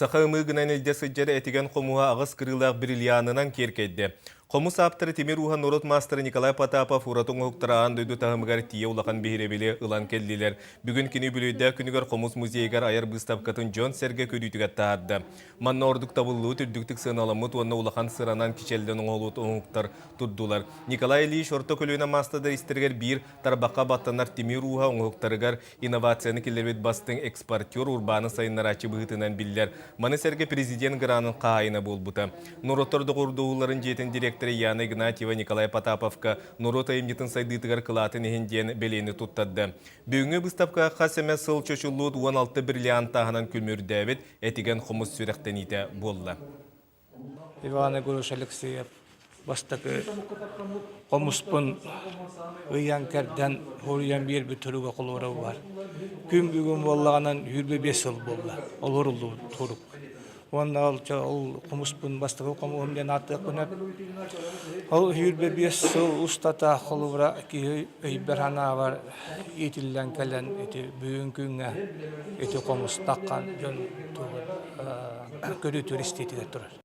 Саха ымыы гынан илдьэ сылдьар этигэн хомуһа аҕыс кырыылаах бриллианынан киэркэйдэ. Хомус ааптара тимир ууһа норуот маастара Николай Потапов ураты оҥоһуктара аан дойду таһымыгар тиийэ улахан биһирэбили ылан кэллилэр. Бүгүн кини үбүлүөйдээх күнүгэр Хомус музейыгар айар быыстапкатын дьон-сэргэ көрүүтүгэр таһаарда. Манна ордук табыллыбыт үрдүктүк сыаналаммыт уонна улахан сыранан кичэллэн оҥоһуллубут оҥоһуктар турдулар. Николай Ильич орто көлүөнэ маастардар истэригэр биир тарбахха баттанар тимир ууһа оҥоһуктарыгар инновацияны киллэрбит бастыҥ экспортер урбааны сайыннарааччы быһыытынан биллэр. Маны сэргэ президент гранын хаһаайына буолбута. Норуоттар доҕордоһууларын дьиэтин дириэктэрэ Яна Игнатьева Николай Потаповка норуот айымньытын сайдыытыгар кылаатын иһин диэн бэлиэни туттарда. Бүгүҥҥү быыстапка хас эмэ сыл чочуллубут 16 бриллиант тааһынан күлмүрдээбит этигэн хомус сүрэхтэниитэ буолла. Иван Егорович Алексеев бастакы хомуспун ыйан кэрдэн хоруйан биэрбит туруга холуора бар. Күн бүгүн буоллаҕынан 25 сыл буолла олоруллубут турук. Уонна ол, ол хомуспун бастакы хомуһум диэн ааттыахпын сөп. Ол 25 сыл устата холобура киһи өйбөр санаабар иитиллэн кэлэн ити бүгүн күҥҥэ ити хомустаххан дьон тугу көрүү туристиитигэр турар.